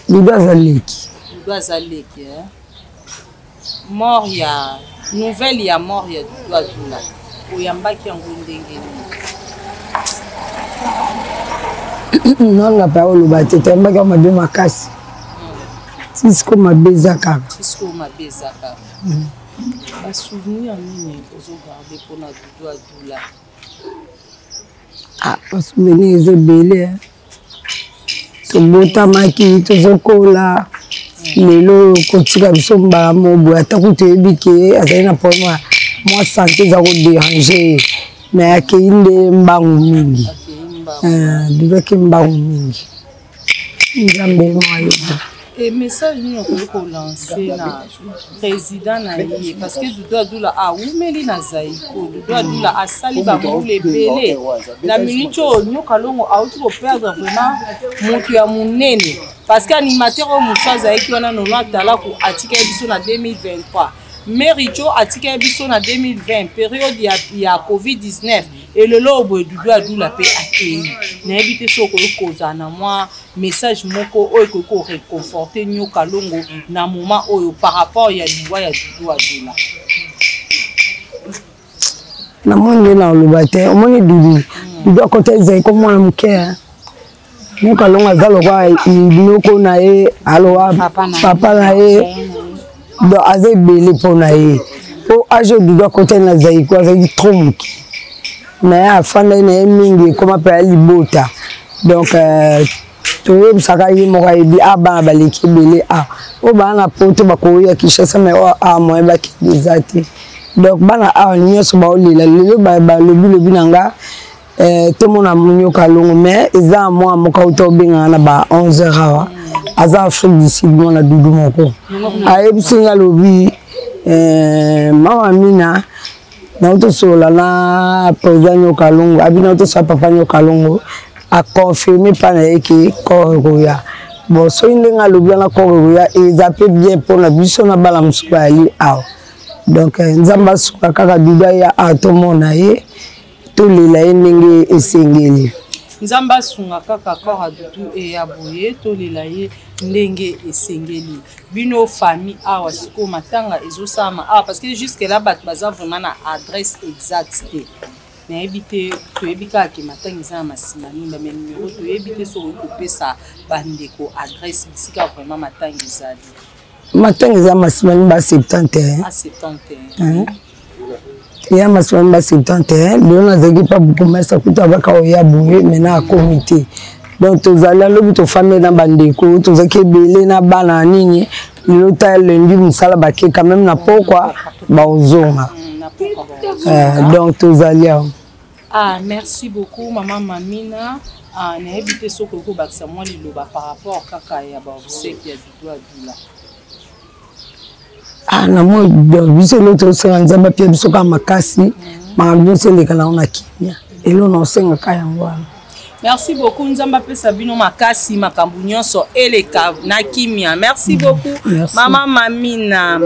Dudu aza leki. Dudu aza leki eh? Mort ya nouvelle ya mort ya Dudu Adula oyambaki yango ndenge nini? Nanga mpe oloba te, toyambaki yango mabe makasi. Ti sikoyo mabe eza kaka. Ti sikoyo mabe eza kaka. Basouvenir nini ozogarde mpona Dudu Adula? Ah, basouvenir eza ebele. Tobotamaki, tozokola, lelo kotika biso mbala moko boye, ata kutu toyebi ke azali na problème ya mwa santé eza koderange ye, mais akei nde mbangu mingi. Dudu akei mbangu mingi, Nzambe mwa yebi. E message nini okoki kolanse na président na ye? Parce que Dudu Adula awumeli na Zaiko, Dudu Adula asali bambula ebele na minute oyo. Nyoka Longo auti koperdre vraiment moto ya monene, parce que animateur oyo mosu azalaki wana, Nono Atalaku, atikaki biso na 2023. Mericho atikaki biso na 2020, période ya COVID-19. Elelo oyo boye Dudu Adula mpe akei. Nayebi te soki okoki kozala na mwa message moko oyo ekoki koreconforte Nyoka Longo na moment oyo par rapport ya liwa ya Dudu Adula. Namoni nde na oloba te. Omoni Dudu, Dudu akota ezali ko mwana moke. Nyoka Longo aza lokwa noko na ye, alowa papa na ye, donc aza ebele mpo na ye, mpo age oyo Dudu akotani na Zaiko azalaki trop moke, mais afandaki na ye mingi, ekoma mpe ya libota. Donc toyebisaka ye moko, ayebi a bana baleki ebele a oyo baa na poto, bakoya Kinshasa, mais oyo a moyen bakende eza te. Donc bana awa nyonso baolela lelo, balobi lobi na nga tomona Nyoka Longo, mais eza mwa moko auta obengaka na ba 11 heures awa, aza Afrique du Sud, mwana Dudu moko ayebisi nga, alobi mama Mina, nauti tosolola na président Nyoka Longo, abi nauti tosolola papa Nyoka Longo, aconfirme mpa na ye ke corps ekoya. Bon, soki ndenge alobi wana, corps ekoya, eza mpe bien mpona biso na bana mosusu bayali awa. Donc Nzambe asuka kaka Dudu aya awa, tomona ye, tolela ye ndenge esengeli. Nzambe asunga kaka corps ya Dudu eya boye, tolela ye ndenge esengeli. Bino famille awa sikoyo, matanga ezosalama awa, parce que jusque là bato baza vraiment na adresse exacte te. Nayebi te, toyebi kaka ke matanga eza na Masima Nimba, mais numéro toyebi te. Soki okoki kopesa bandeko adresse bisika vraiment matanga ezali. Matanga eza Masima Nimba 71. A 71. Ya Masima Nimba 71. Lelo nazalaki mpa bourgmestre kutu, abaka oya boye, maintenant akomi te. Donc tozali alobi, tofandi na bandeko, tozalaki ebele na bana nini. Lelo ta lundi, mosala bake quand même, na pokwa baozonga. Donc tozali awa. Ah, merci beaucoup mama Mamina. Ah, nayebi te soki okoki kobakisa mwa liloba par rapport kaka ya baobsèque ya Dudu Adula. Ah, namoni biso eloko tosenga, Nzambe apia biso kaka makasi, makambo nyonso eleka nango na kimia. Eloko na osengaka yango wana. Merci beaucoup. Nzambe apesa bino makasi, makambo nyonso eleka na kimia. Merci beaucoup. Merci. Mama Mamina.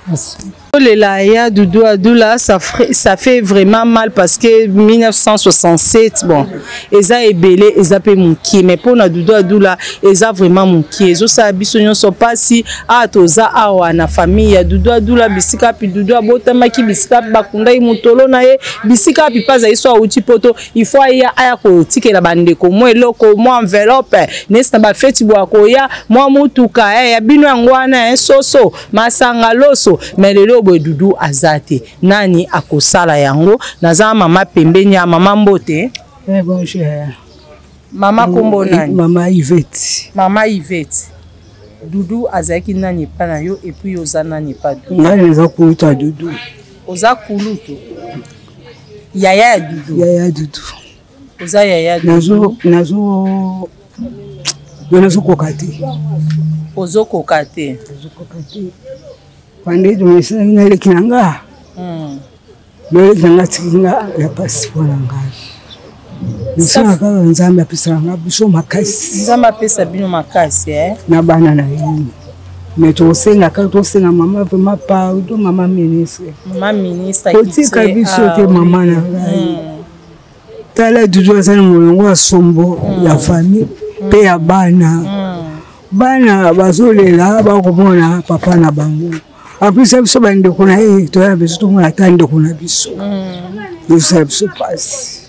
Merci. Olela ya Dudu Adula, ça fait vraiment mal, parce que 1967, bon, eza ebele, eza pe mokie, mais mpona Dudu Adula eza vraiment mokie, ezosala biso nyonso mpasi. A toza awa na famille ya Dudu Adula, bisika api Dudu abotamaki, bisika api bakundaki motolo na ye, bisika api mpe azali so awuti poto, il faut aya aya kotikela bandeko mwa eloko, mwa enveloppe nesi na bafeti bwa koya, mwa motuka ya bino yango wana, soso, masanga, loso. Mais lelo boye Dudu aza te, nani akosala yango? Naza mama pembeni ya mama. Mbote. Eh, bonjour. Mama, kombo nani? Mama Yvette. Mama Yvette, Dudu azalaki nani epa na yo, et puis oza nani epa Dudu? Ngai naza kulutu ya Dudu. Oza kulutu, yaya ya Dudu? Yaya ya Dudu. Oza yaya? Nazo nazo nazokoka te. Ozokoka te? Nazokoka te. Pande tomesanaki naleki na nga, naleki na nga, atiki nga ya pasi mpo na ngai. Nasala kaka Nzambe apesaka nga biso makasi. Nzambe apesa bino makasi, eh? Na bana na ye. Mais tosenga kaka, tosenga mama vraiment pardon, mama ministre. Mama ministre. Kotika biso te, mama na ngai. Tala, Dudu aza na molongo ya sombo ya famille mpe ya bana. Bana bazolela, bakomona papa na bango. En plus ya biso bandeko na ye, toya biso tomona ata ndeko na biso, ezosala biso mpasi.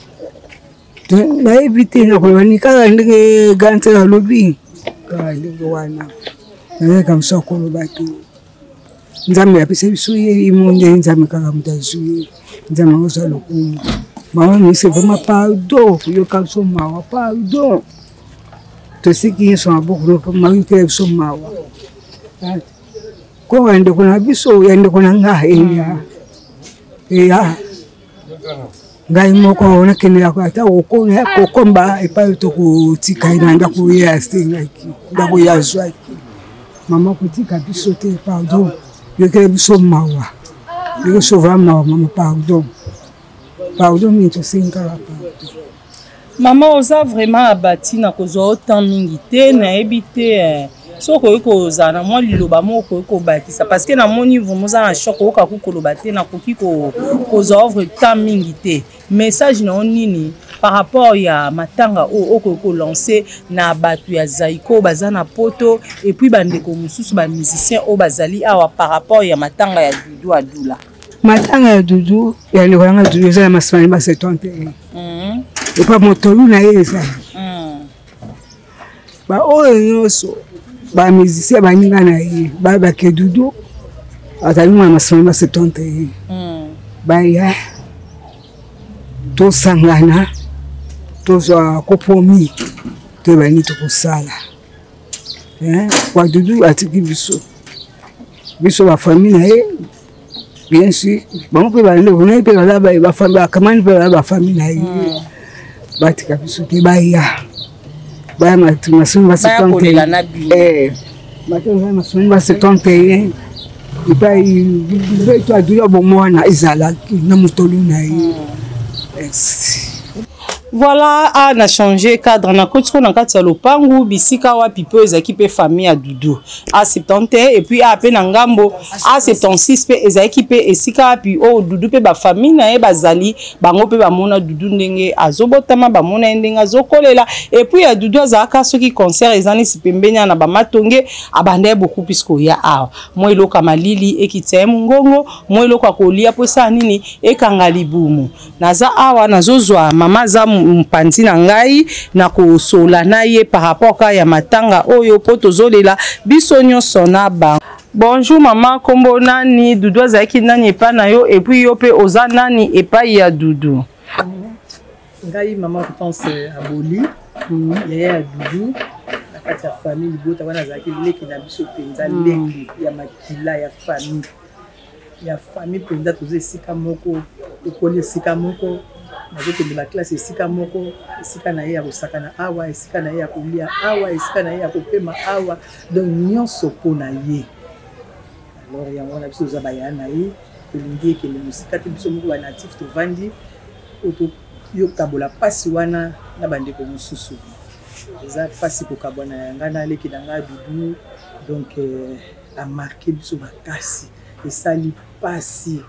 Nayebi te nakoloba ni kaka ndenge gantel alobi, kaka ndenge wana nazalaka mosu akoloba te. Nzambe apesa biso ye imo nde Nzambe kaka moto azwi ye, Nzambe akozwa lokumu. Mama ministre, vraiment pardon, yoka biso mawa, pardon. Tosiki nyonso maboko, mayokela biso mawa. Koka ndeko na biso, ya ndeko na nga eya, eya ngai moko nakendeka ata kokomba epai tokotika ye na ndako ye asengaki, ndako ye azwaki. Mama, kotika biso te, pardon, yokela biso mawa, yoki biso vraiment mawa. Mama, pardon, pardon mingi, tosengi kaka pardon. Mama, oza vraiment abati na kozwa yo temps mingi te. Nayebi te soki okoki kozala na mwa liloba moko okoki kobakisa, parce que namoni vraiment oza na choc, okoka ku koloba te. Nakoki kozwa ovre temps mingi te. Message na yo nini par rapport ya matanga oyo okoki kolancer na bato ya Zaiko baza na Poto, et puis bandeko mosusu bamusicien oyo bazali awa, par rapport ya matanga ya Dudu Adula? Matanga ya Dudu, ya ndeko nanga Dudu, eza na masima ba 71 epa motolu na ye ezali. Baoyo nyonso bamusicien, baninga na ye, bayebake Dudu azali mwana masima ba 71. Baya tosangana, tozwa compromis, toyeba nini tokosala. Kwa Dudu atiki biso, biso bafamille na ye, bien sûr bango mpe bandeko na ye mpe baza bakamani mpe baza bafamille na ye. Batika biso te, baya, baya masumu ba 71, ba 71 epai beto Adula bomwana ezalaki na motolu na ye. Voilà, a na changé cadre, nakoti ko na kati ya lopangu bisika wapi mpe ezalaki mpe famille ya Dudu A71, et puis a mpe na ngambo A76 mpe ezalaki mpe esika wapi oyo Dudu mpe bafamille na ye bazali. Bango mpe bamona Dudu ndenge azobotama, bamona ye ndenge azokolela. Et puis ya Dudu azalaka, soki concert eza nisi pembeni na bamatonge, abanda ye beaucoup plus koya awa, mwa eloko ya malili ekitisa ye mongongo, mwa eloko ya kolia mpo esala nini, ekanga libumu. Naza awa, nazozwa mama aza mopanzi na ngai na kosola na ye par rapport ka ya matanga oyo, mpo tozolela biso nyonso na bango. Bonjour mama, nkombo nani? Dudu azalaki nani epai na yo? Et puis yo mpe oza nani epai ya Dudu? Ngai mama Hortense Aboli, yaya ya Dudu na kati ya famille libota wana. Azalaki leki na biso mpenza, leki ya makila ya famille, ya famille mpenza. Toza esika moko, tokoli esika moko, nazokende baklasse esika moko, esika na ye ya kosakana awa, esika na ye ya kolia awa, esika na ye ya kopema awa, donc nyonso mpo na ye. Alors yango wana biso toza baya na ye, tolingi ekende mosika te. Biso moko banatif tovandi oyo toyokabola mpasi wana na bandeko mosusu. Eza mpasi kokabwana ya ngai na aleki na ngai Dudu. Donc amarquer biso makasi, esali mpasi,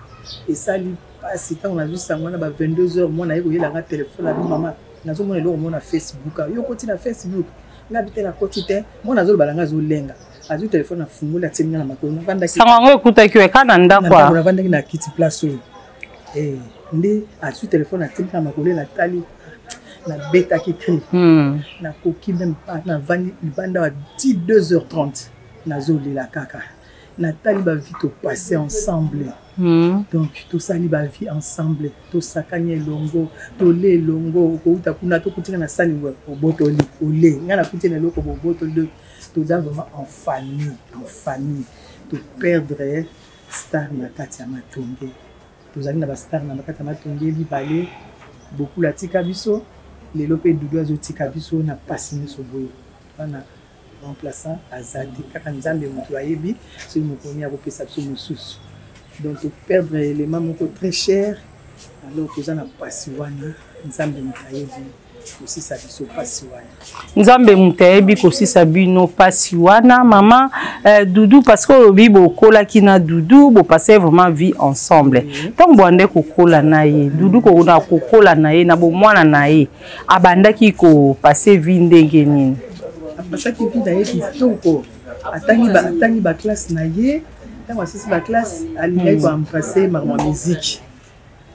esali mpasi. Ntango nazwi sango wana ba 22 heures, mwana aye koyela nga telefone, abi: "Mama, nazomona eloko mona Facebook." Yo okoti na Facebook? Nga bi te, nakoti te. Mwana azoloba na nga, azolenga, azwi telefone, afungoli, atieli nga na makolo. Navandaki Sango yango ekutaki yo eka na ndako? Navandaki na kiti place oyo nde azwi telefone, atieli nga na makolo. Natali, nabetaki cri, nakoki même pas. Navandi libanda ba ti 2h30, nazolela kaka. Natali bavie topasse ensemble. Donc tosali bavie ensemble, tosakani elongo, tole elongo. Okouta kuna, tokutina na sani, obotoli, ole ngai nakuti na eloko, bobotoli. Donc toza vraiment en famille, en famille. Toperdre star na kati ya Matonge. Tozali na bastar na kati ya Matonge mibale. Bokula atika biso lelo, mpe Dudu azotika biso na mpasi nyonso boye wana. Remplaçant aza te, kaka Nzambe moto ayebi soki mokoni akopesa biso mosusu. Donc toperdre élément moko très cher. Alors toza na mpasi wana, Nzambe moto ayebi. kosisa biso mpasi wana. Nzambe moto ayebi kosisa bino mpasi wana. Mama Dudu, parce que olobi bokolaki na Dudu, bopase vraiment vie ensemble. Ntango boande kokola na ye Dudu, na kokola na ye na bomwana na ye, abandaki kopase vie ndenge nini? Apasaki vie na ye kitoko. Atangi baclasse na ye. Ntango asisi baclasse, alingaki koembrasse makambo ya musique.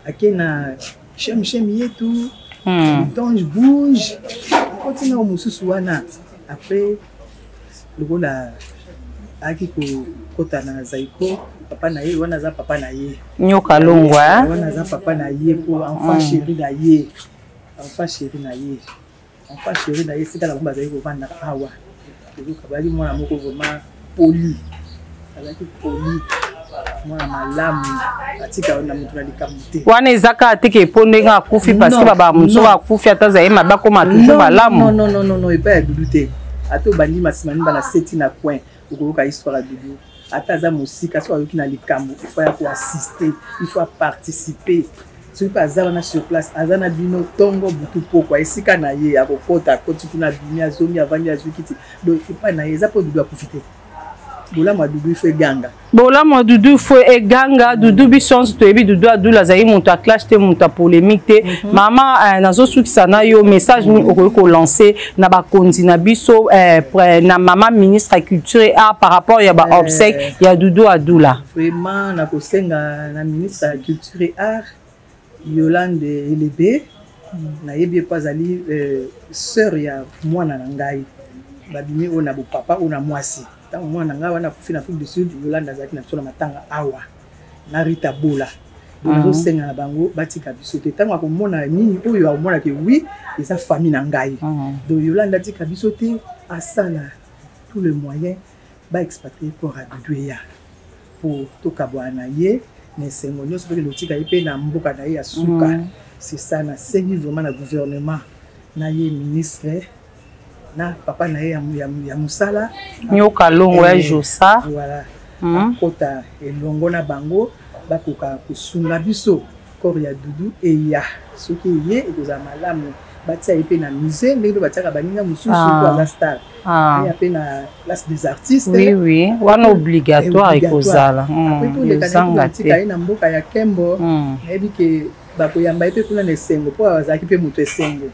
Ake na Shem Shem Yetu, Tange Bouge, akoti na mosusu wana. Après, lokola ayaki kokota na Zaiko, papa na ye wana aza papa na ye. Nyoka Longwa. Wana aza papa na ye po enfant chéri na ye, enfant chéri na ye, enfant chéri na ye. Esika na bango bazali kovanda awa, tozoka bazali mwana moko vraiment poli, azalaki poli, mwana malamu, atika na moto na likambo te. Wana eza kaka te ke mpo ndenge akufi, parce que baba mosusu akufi, ata azali mabe, akoma toujours malamu. Non, non, non, non, epai ya Dudu te. Ata obandi masima nimba na seti na coin, okoyoka histoire ya Dudu. Ata aza mosika, soki ayoki na likambo, il faut ya koassister, il faut aparticiper. Soki mpe aza wana sur place, aza na bino ntongo, butu, pokwa. Esika na ye akokota, akoti kuna, abimi, azongi, avandi, azwi kiti. Donc epai na ye eza mpo Dudu akufi te. Bolamu ya Dudu ifo eganga. Bolamu ya Dudu ifo eganga. Dudu, biso nyonso toyebi Dudu Adula azali moto ya clash te, moto ya polémique te. Mama, nazosukisa na yo, message nini okoki kolancer na bakonzi na biso, na mama ministre ya culture et art, par rapport ya baobsèque ya Dudu Adula? Vraiment, nakosenga na ministre ya culture et art, Yolande Elebe. Nayebi ye mpo azali sœur ya mwana na ngai. Babimi oyo na bopapa, oyo na mwasi. Ntango mwana na ngai wana akufi na Afrique du Sud, Yolande azalaki na biso na matanga awa na Rita Bola. Donc nazosenga na bango batika biso te. Ntango akomona nini oyo, akomona ke oui, eza famille na ngai. Donc Yolande atika biso te, asala tout le moyen baexpatrie corps ya Dudu eya, po tokabwana na ye na esengo nyonso, mpe lotika ye mpe na mboka na ye ya suka. C'est ça nasengi vraiment na gouvernement na ye, ministre na papa na ye ya mosala. Nyoka Longo ya Josa. Voilà, akota elongo na bango, bakoka kosunga biso corps ya Dudu eya. Soki eye, ekozala malamu. Batia ye mpe na musée ndenge mpe batiaka baninga mosusu, po aza star. Aya mpe na place des artistes. Oui, wana obligatoire ekozala. Après toleka tika ye na mboka ya Kembo. Nayebi ke bakoyamba ye mpe kuna na esengo, mpo azalaki mpe moto esengo.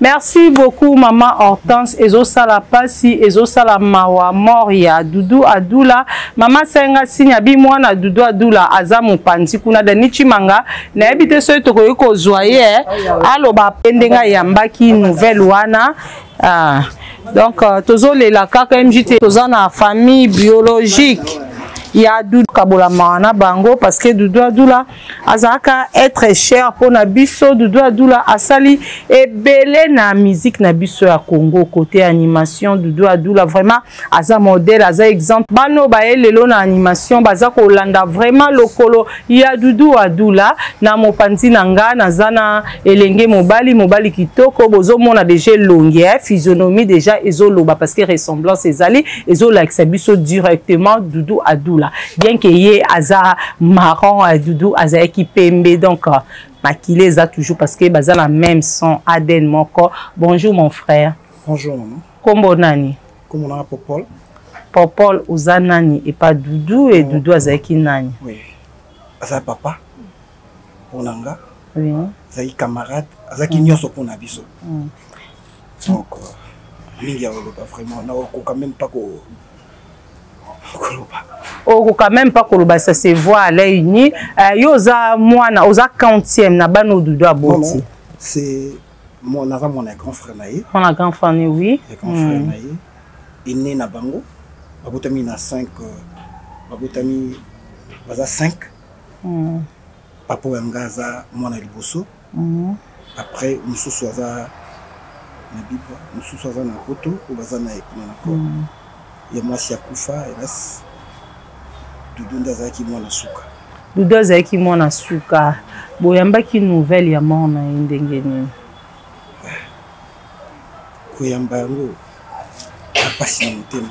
Merci beaucoup, Mama Hortense. Ezosala pasi, ezosala mawa, mort ya Dudu Adula. Mama senga sinya bi mwana Dudu Adula aza mopanzi kuna, Dani Chimanga. Nayebi te soki tokoki kozwa ye aloba pe ndenge ayambaki nouvelle wana. Ah. Donc tozolela kaka MJT, toza na famille biologique ya Dudu, kabola mawa na bango, parce que Dudu Adula azalaka être cher mpona biso. Dudu Adula asali ebele na musique na biso ya Congo, côté animation. Dudu Adula vraiment aza modèle, aza exemple. Bana oyo baye lelo na animation baza kolanda vraiment lokolo ya Dudu Adula. Na mopanzi na nga, naza na elenge mobali, mobali kitoko. Bozomona déjà elongi, physionomie déjà ezoloba, parce que ressemblance ezali, ezolakisa biso directement Dudu Adula, bien que ye aza marron, Dudu azalaki pembe. Donc makili eza toujours, parce que baza na même sang, ADN moko. Bonjour mon frère. Bonjour maman. Kombo nani? Kombo nanga Popol. Popol, oza nani epa Dudu e? Dudu azalaki nani? Oui. Aza papa mpona nga. Azalaki camarade, azalaki nyonso mpona biso. Donc mingi ya koloba, vraiment nakokoka même pas koloba. Okoka même pas koloba, ça se voit à l'œil nu. Yo oza mwana, oza quantième na bana oyo Dudu aboti? C'est moi, naza mwana ya grand frère na ye. Mwana grand frère ni, oui. Ya grand frère na ye, ene na bango. Babotami na 5, babotami baza 5. Papa oyo nga aza mwana liboso. Après mosusu aza na Bibwa, mosusu aza na poto, oyo baza na ye kuna na ko ya mwasi akufa, hélas. Dudu nde azalaki mwana suka. Dudu azalaki mwana suka. Boyambaki nouvelle ya mort na ye ndenge nini? Koyamba yango na mpasi na motema.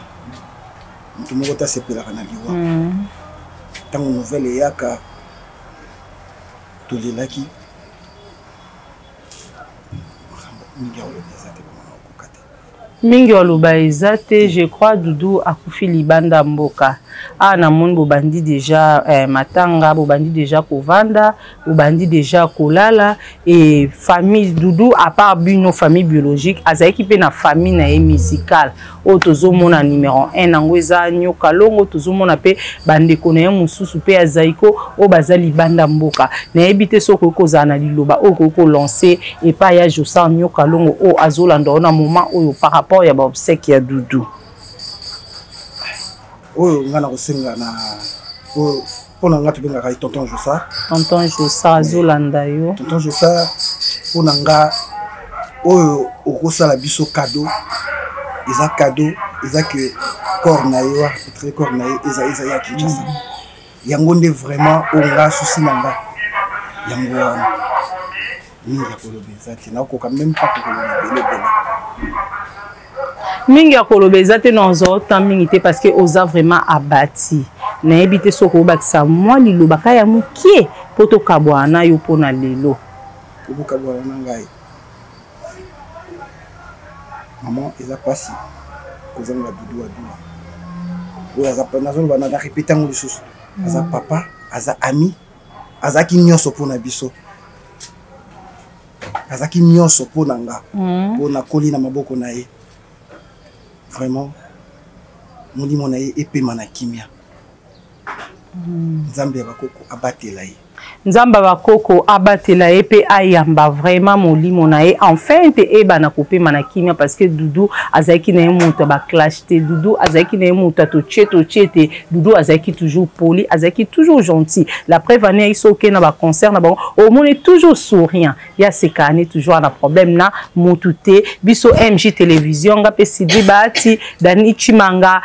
Moto moko te asepelaka na liwa. Ntango nouvelle eyaka, tolelaki. Mingi ya koloba eza te, mama, nakokoka te. Mingi oloba eza te. Je crois Dudu akufi libanda mboka. Awa namoni bobandi deja matanga, bobandi deja kovanda, bobandi deja kolala. E famille Dudu, à part bino famille biologique, azalaki mpe na famille na ye musicale oyo tozomona numéro 1 yango eza Nyoka Longo. Tozomona mpe bandeko na ye mosusu mpe ya Zaiko oyo baza libanda mboka. Nayebi te soki okoki kozala na liloba oyo okoki kolancer epai ya Josar Nyoka Longo oyo azolanda oyo na moment oyo par rapport ya baobsèques ya Dudu. Oyo nga na kosenga na oyo mpo na nga tobengaka ye tonton Josar. Tonton Josar azolanda yo. Tonton Josar, mpo na nga oyo okosala biso cadeau, eza cadeau, eza ke corps na ye wa peut-être corps na ye eza ya Kinshasa. Yango nde vraiment oyo nga souci na nga yango wana. Mingi ya koloba eza te, nakokoka même pas kokoloba ebele ebele. Mingi ya koloba eza te, na ozwa temps mingi te parce que oza vraiment abati. Nayebi te soki obakisa mwa liloba ka ya mokie mpo tokabwana na yo mpona lelo. Okokabwana na ngai, mama, eza mpasi kozanga Dudu Adula oyo aza. Nazoloba na répéter yango lisusu, aza papa, aza ami, azalaki nyonso mpona biso, azalaki nyonso mpo na nga, mpo nakoli na maboko na ye. Vraiment, molimo na ye epema na kimia. Nzambe ya bakoko abatela ye. Nzambe ya bakoko abatela ye mpe ayamba vraiment molimo na ye, enfin te eyebana kopema na kimia, parce que Dudu azalaki na ye moto ya baclash te. Dudu azalaki na ye moto ya totie totie te. Dudu azalaki toujours poli, azalaki toujours gentil. La preuve ane ayaki, soki okei na baconcert na bango, omoni toujours souriant, ya sekani toujours, na problème na mutu te. Biso MJ Télévision, nga mpe Sylvie Baati, Dani Chimanga,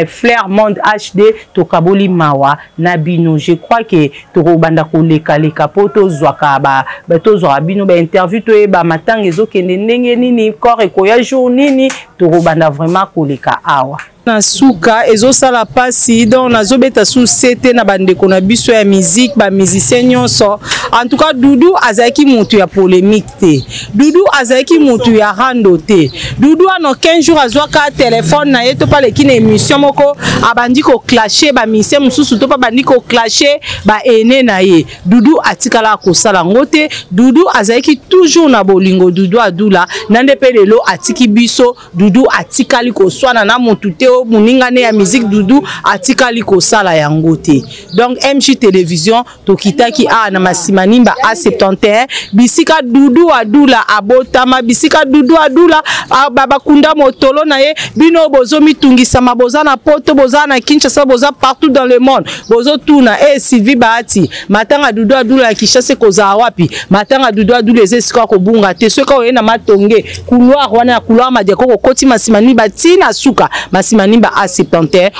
Flair Monde HD, tokaboli mawa na bino. Je crois que tokobanda kolekaleka mpo tozwaka bino bainterview, toyeba matanga ezokende ndenge nini, corps ekoya jour nini. Tokobanda vraiment koleka awa na suka. Ezosala mpasi, donc nazobeta su sete na bandeko na biso ya musique, bamusicien nyonso. En tout cas, Dudu azalaki motu ya polémique te, Dudu azalaki motu ya rando te. Dudu ano 15 jours azwaka telefone na ye to mpe aleki na émission moko, abandi koclasher bamusicien mosusu to mpe abandi koclasher baene na ye. Dudu atikala kosala yango te. Dudu azalaki toujours na bolingo. Dudu Adula na nde mpe lelo atiki biso. Dudu atikali koswana na motu te, o moninga ne ya musique. Dudu atikali kosala yango te. Donc MJ Télévision, tokitaki awa na Masimanimba A71, bisika Dudu Adula abotama, bisika Dudu Adula bakunda motolo na ye. Bino bozomitungisama, boza na Poto, boza na Kinshasa, boza partout dans le monde, bozotuna e Sylvie Bahati, matanga Dudu Adula ya Kinshasa ekozala wapi? Matanga Dudu Adula eza esika kobunga te. Soki oye na Matonge, couloir wana ya couloir Madiako, kokoti Masimanimba ntina suka Masimanimba A71,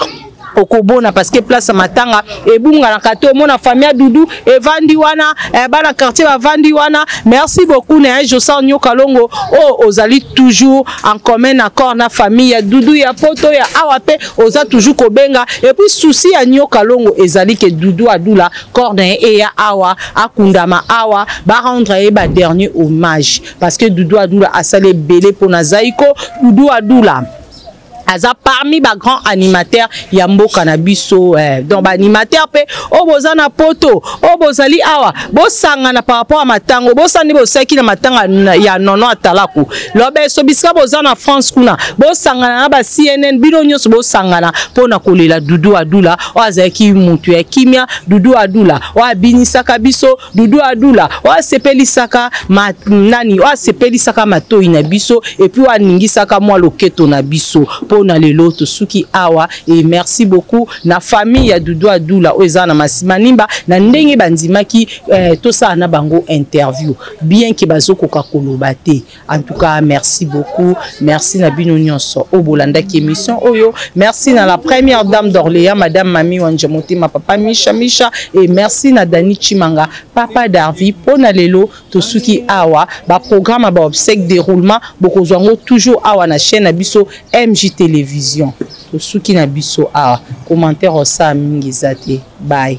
okobona, parce que place ya matanga ebunganaka te. Omona famille ya Dudu evandi wana, bana quartier bavandi wana. Merci beaucoup na ye Josar Nyoka Longo oyo ozali toujours en commun accord na famille ya Dudu ya Poto, ya awa mpe oza toujours kobenga. Et puis souci ya Nyoka Longo ezali ke Dudu Adula, corps na ye eya awa, akundama awa, barendre ye badernier hommage, parce que Dudu Adula asali ebele mpona Zaiko. Dudu Adula aza parmi bagrand animateur ya mboka na biso. Donc baanimateur mpe oyo boza na Poto, oyo bozali awa, bosangana par rapport ya matango. Bosala nde bosalaki na matanga ya Nono Atalaku Lobeso. Bisika boza na France kuna, bosangana na ba CNN, bino nyonso bosangana mpona kolela Dudu Adula oyo azalaki motu ya kimia, Dudu Adula oyo abinisaka biso, Dudu Adula oyo asepelisaka nani, oyo asepelisaka matoi na biso, et puis oyo aningisaka mwa loketo na biso. Mpo na lelo tosuki awa. Et merci beaucoup na famille ya Dudu Adula oyo eza na Masimanimba, na ndenge bandimaki tosala na bango interview, bien ke bazokoka koloba te. En tout cas, merci beaucoup. Merci na bino nyonso oyo bolandaki émission oyo. Merci na la première dame d'Orléans, madame Mami Wanja Motema, papa Misha Misha, et merci na Dani Chimanga, papa Darvi. Mpo na lelo tosuki awa. Baprogramme ya baobsèque, déroulement, bokozwa yango toujours awa na chaîne na biso MJ Télévision. Tosuki na biso awa. Commentaire osala mingi eza te. Bye.